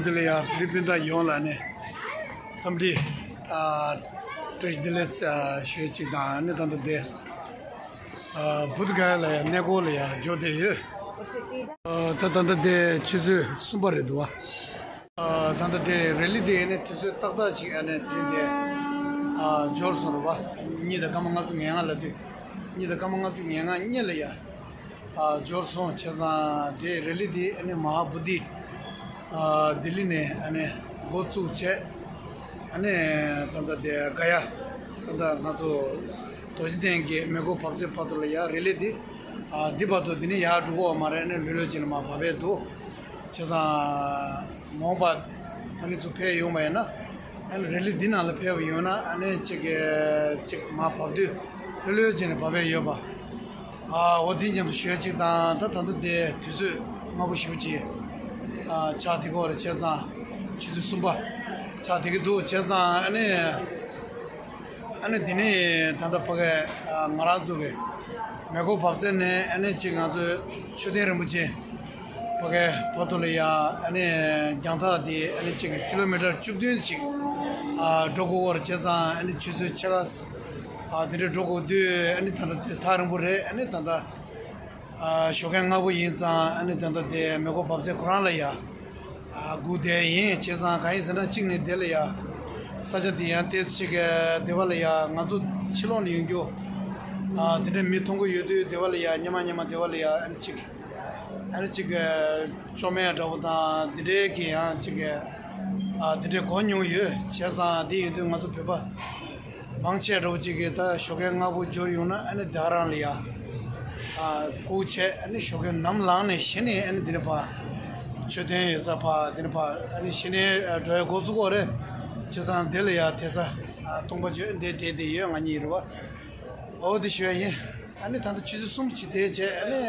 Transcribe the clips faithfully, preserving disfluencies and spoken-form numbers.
འདི་ལ་ཡང་བོད་རིགས་སྤུན་ཟླ་ཡོངས་ལ་ནི་འཚམས་འདྲི། ཨ། བཀྲ་ཤིས་བདེ་ལེགས། ཨ། ཞུ་ཡས་ཅིག་དང་ནི་ད་ལྟ་འདི། ཨ། བུདྡྷ་ག་ཡ་ལ་ཡང་གནས་སྐོར་ལ་ཡང་འབྱོར་བསྡད་ཡོད། ཨ། ད་ད་ལྟ་འདི་ཆུ་ཚོད་གསུམ་པ་རེད་འདུག་བ། ཨ། ད་ལྟ་དེ་རེ་ལི་དེ་ནི་དུས་ཚོད་ཏག་ཏག་ཅིག་ཨ་ནི་དེ་རིང་དེ། ཨ། འབྱོར་སོང་རེད་བ། གཉིས་དང་སྐར་མ་ལྔ་བཅུ་ང་ལྔ་ལབ་དུས། གཉིས་དང་སྐར་མ་ལྔ་བཅུ་ང་ལྔ་གཉིས་ལ་ཡ། ཨ། འབྱོར་སོང་བྱས་ཙང་དེ་རེ་ལི་དེ་ཨ་ནི་མ་ཧཱ་བོ་དྷི། ཨ། ལྡི་ལི་ནས་ཨ་ནི་འགོ་བཙུགས་བྱས། ཨ་ནི་ད་ལྟ་དེ་ག་ཡ། ད་ལྟ་ང་ཚོ་རྡོ་རྗེ་གདན་གྱི་མེ་འཁོར་བབས་ཚད་བར་དུ་ལ་ཡ་རེ་ལི་དེ། ཨ། འདི་བར་དུ་འདི་ནས་ཡར་འགྲོ་གི་ཡོད་མ་རེད། ཨ་ནི་ལྷོད་ལྷོད་ཅིག་ལ་མར་བབས་པས་འདུག་བྱས་ཙང་མ་འོངས་པ་ཨ་ནི་ཚུར་ཕེབས་ཡོང་བ་ཡིན་ན། ཨ་ནི་རེ་ལི་འདི་ནང་ལ་ཕེབས་པ་ཡོང་ན་ཨ་ནི་གཅིག་གིས་གཅིག་མར་བབས་དུས་ལྷོད་ལྷོད་བྱས་ནས་བབས་པས་ཡོད་པ། ཨ། འོ་དེ་མཉམ་དུ་ཞུ་ཡ་གཅིག་དང་། ད་ད་ལྟ་དེ་དུས་ཚོད་སྔ་པོ་ཞེ་པོ་ཅིག་ཨ། ཆགས་བསྡད་ཀྱི་ཡོད་རེད། བྱས་ཙང་ཆུ་ཚོད་གསུམ་པ་ཆགས་བསྡད་ཀྱི་འདུག་བྱས་ཙང་ཨ་ནི། ཨ་ནི་འདི་ནས་ད་ལྟ་ཕ་གི། ཨ། ང་རང་ཚོ་གི་མེ་འཁོར་བབས་ཚད་ནས་ཨ་ནི་གཅིག་ང་ཚོའི་མཆོད་རྟེན་རིན་པོ་ཆེ་ཕ་གི་བར་དུ་ལ་ཡ། ཨ་ནི་རྒྱང་ཐག་དེ་ཨ་ནི་གཅིག་གི་ཀི་ལོ་མི་ཊར་བཅུ་བདུན་ཞིག་ཨ། འགྲོ་དགོས་ཀྱི་ཡོད་རེད། བྱས་ཙང་ཨ་ནི་ཆུ་ཚོད་ཕྱེད་ཀ། ཨ། དེ་འདྲ་འགྲོ་དགོས་དུས་ཨ་ནི་ད་ལྟ་དེ་ཐག་རིང་པོ་རེད། ཨ་ནི་ད་ལྟ། ཨ། ཞོགས་ཀས་སྔ་པོ་ཡིན་ཙང་ཨ་ནི་ད་ལྟ་དེ་མེ་འཁོར་བབས་ཚད་ཁོ་རང་ལ་ཡ། ཨ། སྒུག་བསྡད་ཡིན། བྱས་ཙང་གང་ཡིན་ཟེར་ན་གཅིག་ནས་དེ་ལ་ཡ། ས་ཆ་དེ་ཡང་ཏོག་ཙམ་ཅིག་གི་དེ་བ་ལ་ཡ་ང་ཚོ་ཕྱི་ལོགས་ནས་ཡོང་རྒྱུ། ཨ། དེ་འདྲ་མི་མཐོང་གི་ཡོད་དུས་དེ་བ་ལ་ཡ་སྔོན་མ་སྔོན་མ་དེ་བ་ལ་ཡ་ཨ་ནི་གཅིག་ཨ་ནི་གཅིག་གི་ཅོ་མེ་འདྲ་པོ་དང་དེ་འདྲའི་གི་ཡང་གཅིག་གི། ཨ། དེ་འདྲའི་གོ་མྱོང་ཡོད། བྱས་ཙང་དེ་ཡིན་དུས་ང་ཚོ་བོད་པ་མང་ཆེ་འདྲ་པོ་ཅིག་གིས་ད་ཞོགས་ཀས་སྔ་པོ་འབྱོར་ཡོང་ན་ཨ་ནི་དེ་རང་ལ་ཡ། ཨ། སྒུག་བྱས་ཨ་ནི་ཞོགས་ཀས་ནམ་ལངས་ནས་གཞི་ནས་ཨ་ནི་འདི་ནས་ཕར་མཆོད་རྟེན་ཡོད་ས་ཕར་འདི་ནས་ཕར་ཨ་ནི་གཞི་ནས་འགྲོ་ཡ་འགོ་བཙུགས་ཀྱི་ཡོད་རེད། བྱས་ཙང་དེ་ལ་ཡ་དེ་ས། ཨ། སྟོང་པ་བརྗོད་འདི་དེ་དེ་ཡོད། ང་གཉིས་རེད་བ། འོ་དེ་ཞུ་ཡ་ཡིན། ཨ་ནི་ད་ལྟ་ཆུ་ཚོད་གསུམ་ཅིག་དེ་བྱས་ཨ་ནི།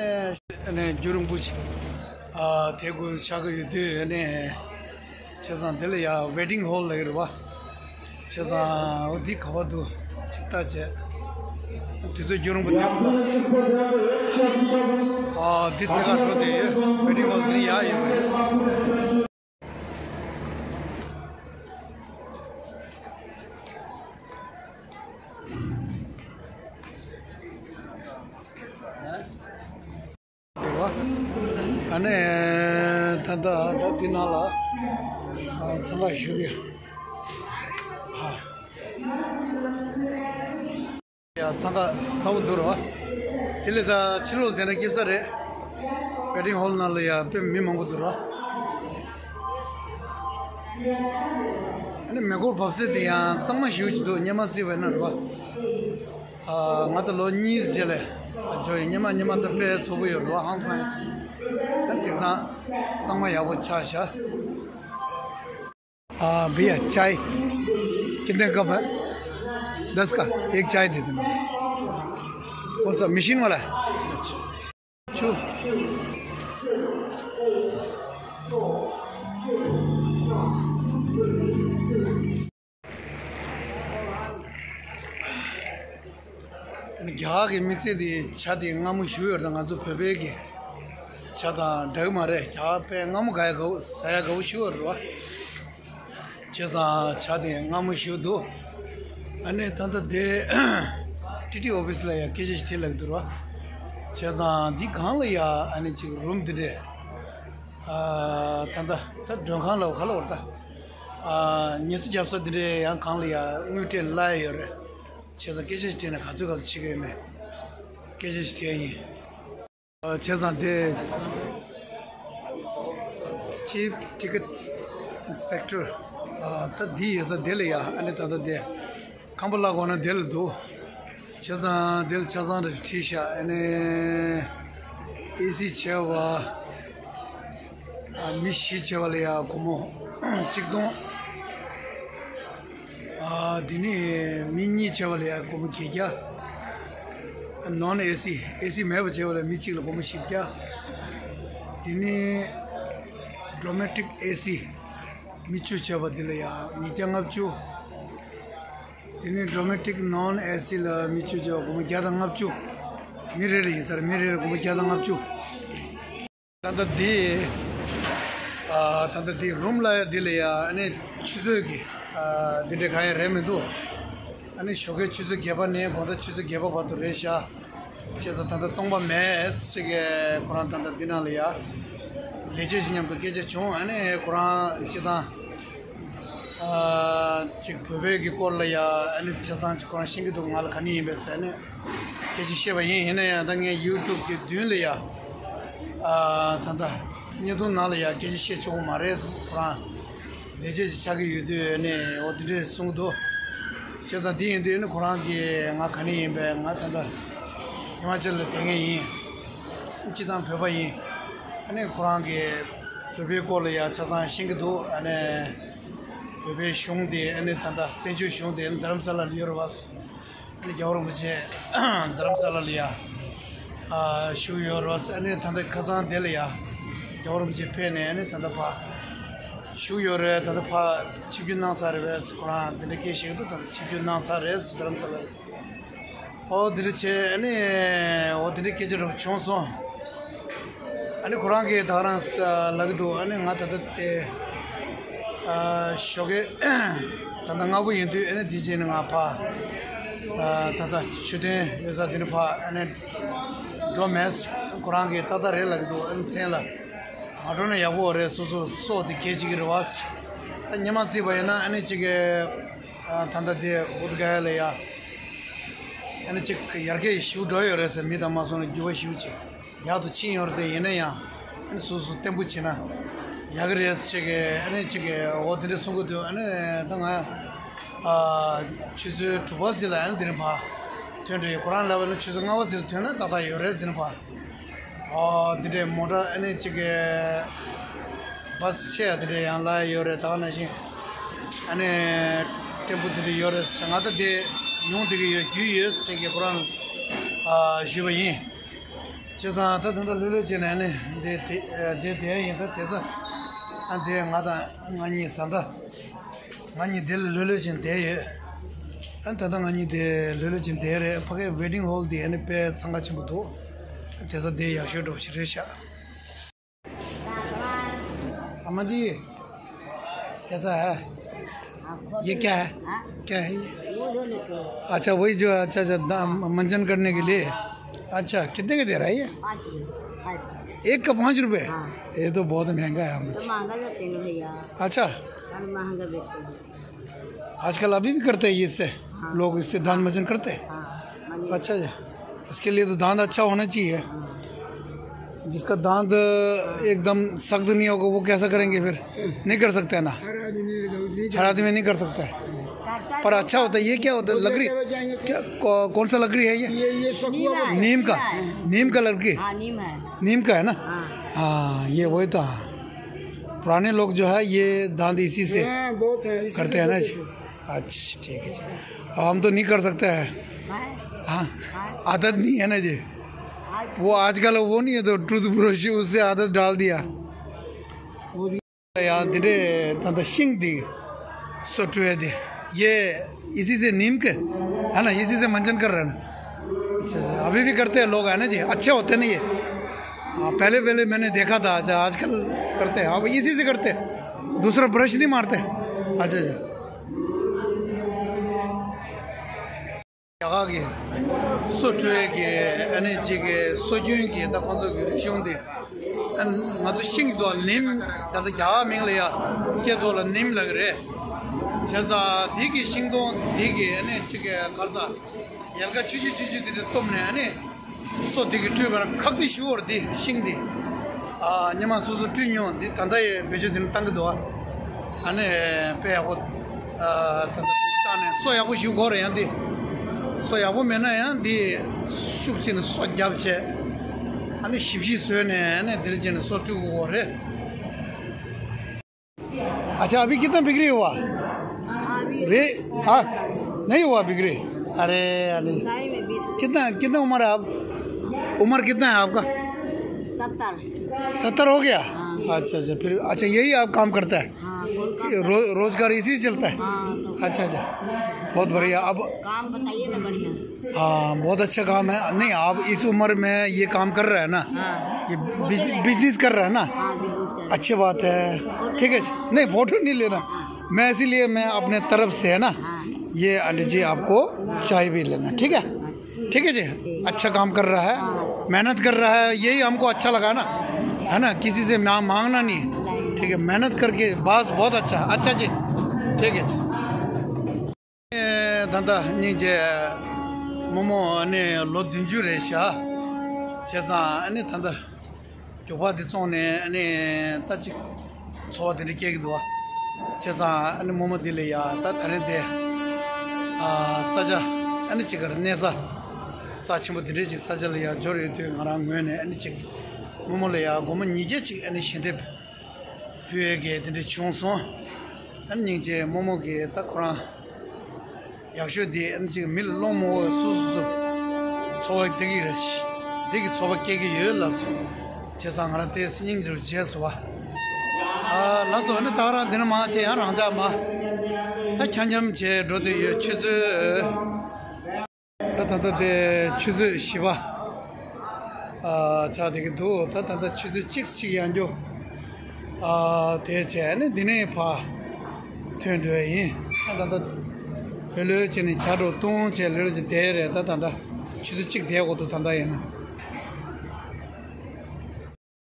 ཨ་ནི་རྒྱུན་རིང་པོ་ཅིག་ཨ། དེ་དགོས་ཆགས་ཀྱི་ཡོད་དུས་ཨ་ནི། བྱས་ཙང་དེ་ལ་ཡ་ཝེ་ཊིང་ཧོལ་ལབ་ཀྱི་རེད་བ། བྱས་ཙང་འོ་འདི་ག་པར་འདུག་ཅིག་ལྟ་བྱས། དུས་ཚོད་རྒྱུན་རིང་པོ་འདུག་ཨ། འདི་ཚེ་ག་འགྲོ་བསྡད་ཡོད། ཝེ་ཊིང་ཧོལ་འདི་ནས་ཡར་ཡོད་པ་རེད། ཨ་ནི་ད་ལྟ་ད་འདི་ནང་ལ་འཚང་ཁ་ཞུ་དེ། ཨ། ཡ། འཚང་ཁ་ཚ་པོ་འདུག་རོ། དེ་ལས་ད་ཕྱི་ལོགས་དེ་འདྲ་སྐྱིད་ས་རེད། ཝེ་ཊིང་ཧོལ་ནང་ལ་ཡ་དཔེ་མི་མང་པོ་འདུག་རོ། ཨ་ནི་མེ་འཁོར་བབས་ཚད་དེ་ཡང་གཙང་མ་ཞེ་པོ་ཅིག་འདུག་སྔོན་མ་བརྩིས་པ་ཡིན་ན་རེད་པ། ཨ། ང་ད་ལོ་གཉིས་རྗེས་ལ་འགྲོ་ཡིན། སྔོན་མ་སྔོན་མ་ད་དཔེ་ཚ་པོ་ཡོད་རེད་པ། ཧང་སང་། ད་དེང་སང་གཙང་མ་ཡག་པོ་ཆགས་ཤག हाँ भैया, चाय कितने कप है? दस का एक चाय दे दो मुझे। कौन सा, मशीन वाला है? अच्छा। छू। རྒྱ་གར་གྱི་དམིགས་བསལ་དེ་ཇ་དེ་མངར་མོ་ཞེ་པོ་ཡོད་རེད། ང་ཚོ་བོད་པའི་གི་ཇ་དང་འདྲ་གི་མ་རེད། རྒྱ་གར་དཔེ་མངར་མོ་དགའ་ཡ་དགའ་པོ་ཟ་ཡ་དགའ་པོ་ཞེ་པོ་ཡོད་རེད་པ། བྱས་ཙང་ཇ་དེ་མངར་མོ་ཞེ་པོ་འདུག་ཨ་ནི་ད་ལྟ་དེ་ཊི་ཊི་ཨོ་ཕི་སི་ལ་ཡ་སྐད་ཆ་ཞིག་དྲིས་ལབ་ཀྱི་འདུག་ར། བྱས་ཙང་འདི་སྒང་ལ་ཡ་ཨ་ནི་ཅིག་རུམ་འདི་འདྲས། ཨ། ད་ལྟ་ད་མགྲོན་ཁང་ལ་ག་ལ་བར་ད། ཨ། ཉལ་ཚུལ་རྒྱབ་ས་འདི་འདྲས་ཡང་སྒང་ལ་ཡ་དངུལ་སྤྲད་གླ་ཡ་ཡོད་རེད། བྱས་ཙང་སྐད་ཆ་ཞིག་དྲིས་ན་ག་ཚོད་ག་ཚོད་བྱེད་ཀྱི་ཡོད་མེད། སྐད་ཆ་ཞིག་དྲིས་ཡ་ཡིན། བྱས་ཙང་དེ་Chief Ticket Inspector། ཨ། ད་འདི་ཡོད་ས་དེ་ལ་ཡ་ཨ་ནི་ད་ལྟ་དེ་ཁང་པ་གླ་དགོས་ན་དེ་ལ་འདུག་བྱས་ཙང་དེ་ལ་ཆ་ཚང་འདྲ་ཞིག་བྲིས་ཤག་ཨ་ནི་ཨེ་སི་བྱས་པ། ཨ། མི་བཞི་བྱས་པ་ལ་ཡ་སྒོར་མོ་གཅིག་སྟོང་། ཨ། དེ་ནས་མི་གཉིས་བྱས་པ་ལ་ཡ་སྒོར་མོ་བརྒྱད་བརྒྱ། ནོན་ཨེ་སི། ཨེ་སི་མེད་པ་བྱས་པ་ལ་མི་གཅིག་ལ་སྒོར་མོ་བཞི་བརྒྱ། དེ་ནས་ཌོ་མེ་ཊིག་ཨེ་སི་མི་བཅུ་བྱས་པ་དེ་ལ་ཡ་ཉིས་བརྒྱ་ལྔ་བཅུ། དེ་ནས་ཌོ་མེ་ཊིག་ནོན་ཨེ་སི་ལ་མི་བཅུ་བྱས་པ་སྒོར་མོ་བརྒྱ་དང་ལྔ་བཅུ། མི་རེ་ལ་ཡིན་ས་རེད། མི་རེ་ལ་སྒོར་མོ་བརྒྱ་དང་ལྔ་བཅུ། ད་ལྟ་འདི། ཨ། ད་ལྟ་འདི་རུམ་ལ་ཡ་འདི་ལ་ཡ་ཨ་ནི་ཆུ་ཚོད་ཀྱི་ཨ་འདི་འདྲ་གང་ཡང་རེད་མི་འདུག་ཨ་ནི་ཞོགས་ཀའི་ཆུ་ཚོད་བརྒྱད་པ་ནས་དགོང་དག་ཆུ་ཚོད་བརྒྱད་པ་བར་དུ་རེད་ཤག་བྱས་ཙང་ད་ལྟ་སྟོང་པ་མེད་ཅིག་གི་ཁོ་རང་ད་ལྟ་འདི་ནང་ལ་ཡ་ལས་བྱེད་ཅིག་མཉམ་དུ་སྐད་ཆ་བྱུང་། ཨ་ནི་ཁོ་རང་སྤྱིར་བཏང་ཨ་ཅིག་བོད་པའི་གི་སྐོར་ལ་ཡ་ཨ་ནི་ཆ་ཚང་ཅིག་ཁོ་རང་ཤེས་ཀྱི་འདུག་ང་ལ་ག་ནས་ཡིན་པས་ཟེར་ནས་སྐད་ཆ་བཤད་པ་ཡིན། ཡིན་ན་ཡང་ད་ངས་ཡུ་ཊུབ་གི་མདུན་ལ་ཡ་ཨ་ད་ལྟ་བརྙན་ཐུང་ནང་ལ་ཡ་སྐད་ཆ་བཤད་ཆོག་གི་མ་རེད། ཁོ་རང་ལས་བྱེད་ཅིག་ཆགས་ཀྱི་ཡོད་དུས་ནས་འོ་དེ་འདྲས་གསུང་གི་འདུག་བྱས་ཙང་དེ་ཡིན་དུས་ནི་ཁོ་རང་གིས་ང་ག་ནས་ཡིན་པས། ང་ད་ལྟ་ཧི་མ་ཅལ་ལ་བསྡད་མཁན་ཡིན། སྤྱིར་བཏང་བོད་པ་ཡིན། ཨ་ནི་ཁོ་རང་གིས་བོད་པའི་སྐོར་ལ་ཡ་ཆ་ཚང་ཤེས་ཀྱི་འདུག་ཨ་ནི་བོད་པའི་གཞུང་དེ་ཨ་ནི་ད་ལྟ་བཙན་བྱོལ་གཞུང་དེ་ཨ་ནི་རྡ་རམ་ས་ལ་ལ་ཡོད་རེད་བ། ཨ་ནི་རྒྱལ་བ་རིན་པོ་ཆེ་རྡ་རམ་ས་ལ་ལ་ཡ་ཨ་བཞུགས་ཡོད་རེད་བ། ཨ་ནི་ད་ལྟ་ཁ་སང་དེ་ལ་ཡ་རྒྱལ་བ་རིན་པོ་ཆེ་ཕེབས་ནས་ཨ་ནི་ད་ལྟ་ཕར་བཞུགས་ཡོད་རེད། ད་ལྟ་ཕར་ཆིབས་བསྒྱུར་གནང་ཚར་རེད་བས། ཁོ་རང་དེ་འདྲ་སྐད་བཤད་ཀྱི་འདུག་ད་ལྟ་ཆིབས་བསྒྱུར་གནང་ཚར་རེད་རྡ་རམ་ས་ལ། ཨོ་དེ་འདྲ་བྱས་ཨ་ནི་ཨོ་དེ་འདྲའི་སྐད་ཆ་རུ་བྱུང་སོང་། ཨ་ནི་ཁོ་རང་གིས་ད་རང་ལབ་ཀྱི་འདུག་ཨ་ནི་ང་ད་ལྟ་དེ་ཨ་ཞོགས་ཀས་ད་ལྟ་སྔ་པོ་ཡིན་དུས་ཨ་ནི་དེ་བྱས་ནས་ང་ཕར་ཨ་ད་ལྟ་མཆོད་རྟེན་ཡོད་ས་དེ་འདྲ་ཕར་ཨ་ནི་འགྲོ་མེད། ཁོ་རང་གིས་ཏག་ཏག་རེད་ལབ་ཀྱི་འདུག་ཨ་ནི་མཚན་ལ་མ་འགྲོ་ན་ཡག་པོ་རེད། སོ་སོ་སྲོག་དེ་གལ་ཆེ་གི་རེད་བ། ད་སྔོན་མ་བརྩིས་པ་ཡིན་ན་ཨ་ནི་གཅིག་གི་ཨ་ད་ལྟ་དེ་བོད་ག་ཡ་ལ་ཡ་ཨ་ནི་གཅིག་ཡར་རྒྱས་ཞུ་འགྲོ་ཡོད་རེད་ཟེར། མི་དང་མ་སོང་ན་འགྱུར་བ་ཞུ་ཆེ་ཡག་ཏུ་ཕྱིན་ཡོད་རེད། དེ་ཡིན་ན་ཡང་ཨ་ནི་སོ་སོ་བརྟན་པོ་བྱེད་ན་ཡག་གི་རེད་ཟེར་གི་ཨ་ནི་གཅིག་གི་འོ་དེ་འདྲ་གསུང་གི་འདུག་ཨ་ནི་ད་ང་ཨ་ཆུ་ཚོད་དྲུག་པ་ཟིག་ལ་ཨ་ནི་དེ་རིང་ཕར་ཐོན་འགྲོ་ཡོད། ཁོ་རང་ལབ་པ་ན་ཆུ་ཚོད་ལྔ་པ་ཟིག་ལ་ཐོན་ན་ཏག་ཏག་ཡོད་རེད། དེ་རིང་ཕར། ཨོ་འདི་འདྲའི་མོ་ཊ་ཨ་ནི་གཅིག་གི་བྷ་སི་ཆེ་ཡ་འདི་འདྲའི་ཡང་ལ་ཡོད་རེད། ད་ག་ནང་བཞིན་ཨ་ནི་ཊེམ་པོ་འདི་འདྲ་ཡོད་རེད་ཟེར། ང་ད་དེ་ཡོང་བསྡད་ཀྱི་ཡོད། རྒྱུས་ཡོད་ཟེར་གྱི་ཁོ་རང་ཨ་ཞུས་པ་ཡིན། བྱས་ཙང་ད་ད་ལྟ་ལྷོད་ལྷོད་བྱས་ནས་ཨ་ནི་འདི་དེ་དེ་དེ་ཡིན། ད་དེ་ས་ཨ་འདི་ང་དང་ང་གཉིས་ས་ད། ང་གཉིས་འདིར་ལྷོད་ལྷོད་ཅིག་བསྡད་ཡོད། ཨ་ད་ལྟ་ང་གཉིས་དེ་ལྷོད་ལྷོད་ཅིག་བསྡད་རེད། ཕ་གིའི་ཝེ་ཊིང་ཧོལ་འདི་ཨ་ནི་དཔེ་འཚང་ཁ་ཆེན་པོ་འདུག་དེ་ས་འདི་ཡག་ཤོས་འདྲ་པོ་ཞིག་རེད་ཤག अम्मा जी, कैसा है? ये क्या है? क्या है ये? अच्छा, वही जो, अच्छा, अच्छा, मंजन करने के लिए। अच्छा, कितने का दे रहा है ये? एक का पाँच रुपए? ये तो बहुत महंगा है, अम्मा जी। अच्छा। आजकल अभी भी करते हैं ये इससे? लोग इससे दान मंजन करते हैं? अच्छा जी। इसके लिए तो दांत अच्छा होना चाहिए। जिसका दांत एकदम सख्त नहीं होगा, वो कैसा करेंगे फिर? नहीं कर सकते ना। हर आदमी नहीं कर सकता है। पर अच्छा होता है। ये क्या होता है? लकड़ी? क्या, कौन सा लकड़ी है ये? नीम का। नीम का लकड़ी। नीम का है ना। हाँ, ये वही तो। पुराने लोग जो है ये दांत इसी से करते हैं ना। अच्छा, ठीक है जी। अब हम तो नहीं कर सकते हैं। हाँ, आदत नहीं है ना जी। वो आजकल वो नहीं है तो टूथब्रश, उससे आदत डाल दिया। यार दिले तंदा शिंग दी सोटुए दी। ये इसी से नीम के है ना, इसी से मंजन कर रहे हैं। अच्छा, अभी भी करते हैं लोग, है ना जी, अच्छे होते नहीं है। हाँ, पहले पहले मैंने देखा था। अच्छा, आजकल करते हैं। अब इसी से करते हैं, दूसरा ब्रश नहीं मारते। अच्छा, अच्छा। རྒྱ་གར་གྱི་སོ་བཀྲུ་ཡས་ཀྱི་ཨ་ནི་གཅིག་གི་སྲོལ་རྒྱུན་གྱི་ད་ཁོང་ཚོ་གི་རིག་གཞུང་དེ། ཨ་ང་ཚོ་ཤིང་དུ་ལིམ་ད་ལྟ་རྒྱ་གར་མིང་ལ་ཡ་སྐད་ཐོག་ལ་ནིམ་ལབ་ཀྱི་རེད། བྱས་ཙང་དེ་གི་ཤིང་སྡོང་དེ་གི་ཨ་ནི་གཅིག་གི་གར་ད་ཡལ་ག་ཆུ་ཆུ་ཆུ་ཆུ་དེ་དེ་བཏུམས་ནས་ཨ་ནི་སོ་དེ་གི་བཀྲུས་པ་ན་ཁག་ཏུ་ཞུ་བར་དེ་ཤིང་དེ། ཨ་སྔོན་མ་སོ་སོ་བཀྲུས་མྱོང་། འདི་ད་ལྟ་ཡི་བེད་སྤྱོད་དེ་ནི་བཏང་གི་འདུག་ཨ་ནི་དཔེ་ཡག་པོ། ཨ་ད་ལྟ་བེད་སྤྱོད་བཏང་ནས་སོ་ཡག་པོ་ཞིག་དགོས་རེད། ཡང་འདི་སོ་ཡག་པོ་མེད་ན་ཡང་འདི་ཤུགས་ཆེ་ནས་སོ་རྒྱབ་བྱས། ཨ་ནི་ཞིབ་ཞིབ་བཟོས་ནས་ཨ་ནི་འདིར་བྱས་ནས་སོ་བཀྲུ་དགོས་རེད། अच्छा, अभी कितना बिक्री हुआ? अभी रे, हाँ, नहीं हुआ बिक्री। अरे, अरे। सही में बीस रुपए। कितना, कितना उम्र है आप? उम्र कितना है आपका? सत्तर। सत्तर हो गया? हाँ। अच्छा, अच्छा, फिर, अच्छा, यही आप काम करता है? हाँ, कौन काम ये रो-, रोजगार इसी से चलता है? हाँ, तो अच्छा, अच्छा, बहुत बढ़िया। अब काम बताइए ना बढ़िया। हाँ, बहुत अच्छा काम है। नहीं, आप इस उम्र में ये काम कर रहे हैं ना, हाँ। ये बिज-, बिजनेस कर रहे हैं ना? हाँ, बिजनेस कर रहे हैं। अच्छी बात है। ठीक है जी। नहीं, फोटो नहीं लेना। मैं इसीलिए, मैं अपने तरफ से है ना, ये आंटी जी आपको चाय भी लेना, ठीक है? ठीक है जी। अच्छा काम कर रहा है, मेहनत कर रहा है, यही हमको अच्छा लगा ना, है ना? किसी से ना मांगना नहीं है, ठीक है? मेहनत करके बस, बहुत अच्छा, अच्छा जी। ठीक है जी। ད་ལྟ་སྙིང་རྗེ། རྨོ་མོ་ཨ་ནི་ལོ་བདུན་ཅུ་རེད་ཤག་བྱས་ཙང་ཨ་ནི་ད་ལྟ་རྒྱུག་པ་འདི་བཙོངས་ནས་ཨ་ནི་ད་ཅིག་ཚོར་བ་དེ་འདྲ་སྐྱེ་གི་འདུག་བ། བྱས་ཙང་ཨ་ནི་རྨོ་མོ་འདི་ལ་ཡ་ད་ད་རེས་དེ་ཨ་ས་ཆ་ཨ་ནི་ཅིག་གར་གནས་ས་རྩ་ཆེན་པོ་འདི་འདྲའི་ཅིག་ས་ཆ་ལ་ཡ་འབྱོར་ཡོད་དུས། ང་རང་ངོས་ནས་ཨ་ནི་ཅིག་རྨོ་མོ་ལ་ཡ་སྒོར་མོ་ཉིས་བརྒྱ་ཅིག་ཨ་ནི་ཞལ་འདེབས་ཕུལ་ཡས་ཀྱི་དེ་འདྲ་བྱུང་སོང་། ཨ་ནི་སྙིང་རྗེ། རྨོ་མོ་གིས་ད་ཁོ་རང་ཡག་ཤོས་དེ་ཨ་ནི་ཅིག་མི་ལ་སློང་མོ་བ་སོ་སོ་སོ་ཚོར་བ་དེ་གི་རེད། དེ་གི་ཚོར་བ་སྐྱེ་གི་ཡོད་ལགས་སོ། བྱས་ཙང་ང་རང་དེ་སྙིང་རྗེ་རུ་བྱས་སོང་བ། ཨ་ལགས་སོ། ཨ་ནི་ད་ག་རང་འདི་ན་མ་བྱས་ཡང་རང་འཇགས་མ། ད་འཁྱམ་འཁྱམ་བྱས་འགྲོ་དུས་ཡོད། ཆུ་ཚོད། ད་ད་ལྟ་དེ་ཆུ་ཚོད་བཞི་པ་ཨ་ཆགས་བསྡད་ཀྱི་འདུག་ད་ད་ལྟ་ཆུ་ཚོད་གཅིག་ཅིག་ཡང་འགྱོ། ཨ་དེ་བྱས་ནས་འདི་ནས་ཕར་ཐོན་འགྲོ་ཡ་ཡིན། ད་ད་ལྟ་ལྷོད་ལྷོད་བྱས་ནས་ཇ་འདྲ་བཏུང་བྱས་ལྷོད་ལྷོད་བྱས་བསྡད་རེད། ད་ད་ལྟ་ཆུ་ཚོད་གཅིག་བསྡད་དགོས་འདུག་ད་ལྟ་ཡིན་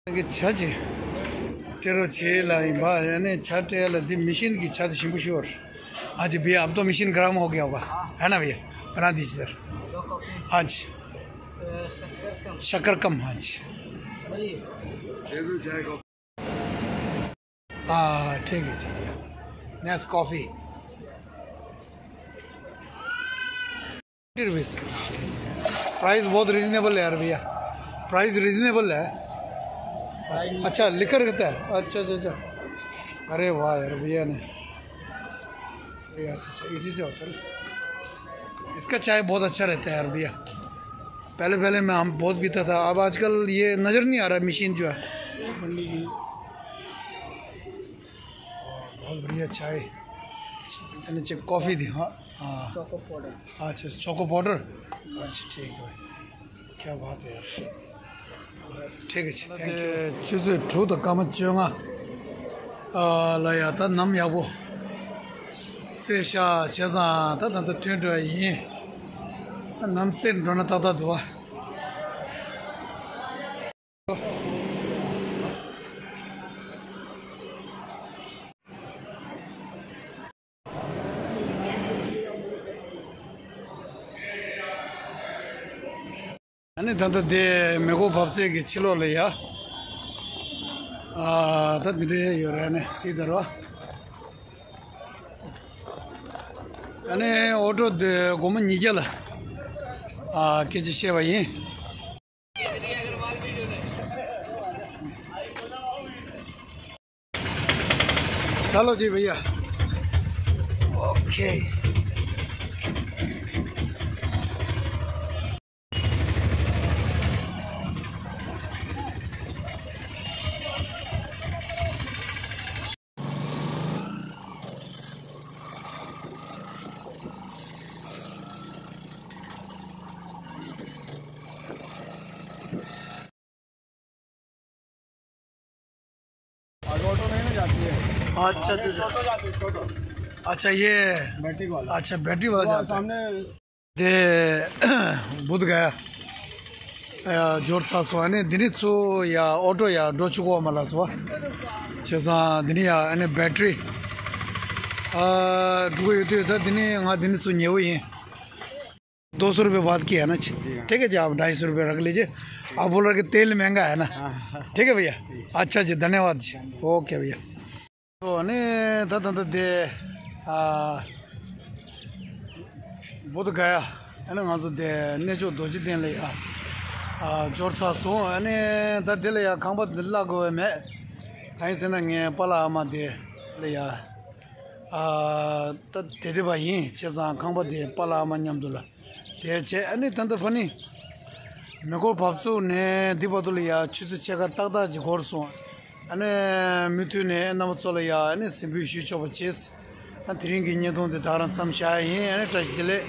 ན། གི་ཇ་ཅིག་སྤྲད་རོགས་བྱེད་ལ་ཡིན་པ། ཡ་ནས་ཇ་སྤྲད་ལ་འདི་མི་ཤིན་གི་ཇ་དེ་ཞིམ་པོ་ཤོར། हाँ जी भैया, अब तो मशीन गर्म हो गया होगा, है ना भैया? बना दीजिए सर। हाँ जी। शक्कर कम। हाँ जी। हाँ, ठीक है, ठीक है। नेस्कॉफी। प्राइस बहुत रीजनेबल है यार भैया, प्राइस रीजनेबल है। अच्छा, लिकर कितना है? अच्छा, अच्छा, अच्छा। अरे वाह यार, भैया ने, भैया, अच्छा, अच्छा, इसी से होता है। इसका चाय बहुत अच्छा रहता है यार भैया। पहले पहले मैं, हम बहुत पीता था, अब आजकल ये नज़र नहीं आ रहा मशीन जो है। बहुत बढ़िया चाय। यानी कॉफ़ी थी। हाँ। हाँ। Choco powder. अच्छा, चोको पाउडर। अच्छा, ठीक है। क्या बात है यार। ठीक है जी, thank you। ཆུ་ཚོད་དྲུག་དང་སྐར་མ་བཅོ་ལྔ་ལ་ཡ་ད་ནམ་ཡག་པོ་སེ་ཤ་བྱས་ཙང་ད་ད་ད་ཐོན་འགྲོ་ཡ་ཡིན། ནམ་སེ་འགྲོ་ན་ཏག་ཏག་འདུག་བ། ཨ་ནི་ད་ལྟ་དེ་མེ་འཁོར་འབབ་ཚད་ཀྱི་ཕྱི་ལོགས་ལ་ཡ། ཨ་ད་འདི་འདྲ་ཡོད་རེད། ཨ་ནི་སྲིད་དར་བ། ཨ་ནི་ཨོ་ཊོ་དེ་སྒོར་མོ་ཉིས་བརྒྱ་ལ་ཨ་སྐད་ཆ་བཤད་པ་ཡིན། चलो जी भैया। ओके। आज ऑटो नहीं ना जाती है। अच्छा, अच्छा, अच्छा। ऑटो जाती है, छोटो। अच्छा, ये बैटरी वाला। अच्छा, बैटरी वाला वो जाता है। सामने དེ་བུདྡྷ་ག་ཡ་འབྱོར་ཚར་སོང་། ཨ་ནི་འདི་ནས་ཚུར་ཡ་ཨོ་ཊོ་ཡ་འགྲོ་ཆོག་གོ་མ་ལགས་སོ། བྱས་ཙང་འདི་ནས་ཡ་ཨ་ནི་बैटरी ཨ་འགྲོ་གི་ཡོད་དུས། ད་འདི་ནས་ང་འདི་ནས་ཚུར་ཉལ་བོ་ཡིན། दो सौ रुपये बाद की है ना? जी हाँ। ठीक है जी, आप ढाई सौ रुपये रख लीजिए। आप बोल रहे कि तेल महंगा है ना? हाँ, हाँ। ठीक है भैया। जी। अच्छा जी, धन्यवाद जी। ओके भैया। ཨོ་ནི་ད་ད་ད་དེ་ཨ་བུདྡྷ་ག་ཡ་ཨ་ནི་ང་ཚོ་དེ་གནས་མཆོག་རྡོ་རྗེ་གདན་ལ་ཡ་ཨ་འབྱོར་ཚར་སོང་། ཨ་ནི་ད་དེ་ལ་ཡ་ཁང་པ་འདི་གླ་དགོས་པ་མེད། གང་ཡིན་ཟེར་ན་ངའི་པཱ་ལགས་ཨ་མ་དེ་ལ་ཡ་ཨ་ད་དེ་དེ་བ་ཡིན། བྱས་ཙང་ཁང་པ་དེ་པཱ་ལགས་ཨ་མ་མཉམ་དུ་ལ་དེ་བྱས། ཨ་ནི་ད་ད་ཕ་ནི་མེ་འཁོར་བབས་ཚུགས་ནས་འདི་བར་དུ་ལ་ཡ་ཆུ་ཚོད་ཕྱེད་ཀ་ཏག་ཏག་ཅིག་འགོར་སོང་། ཨ་ནི་མུ་མཐུད་ནས་རྣམ་པ་ཚོ་ལ་ཡ་ཨ་ནི་གཟིགས་འབུལ་ཞུ་ཆོག་པ་བྱས། ཨ་དེ་རིང་གི་བརྙན་ཐུང་འདི་ད་ག་རང་མཚམས་བཞག་ཡིན། ཨ་ནི་བཀྲ་ཤིས་བདེ་ལེགས།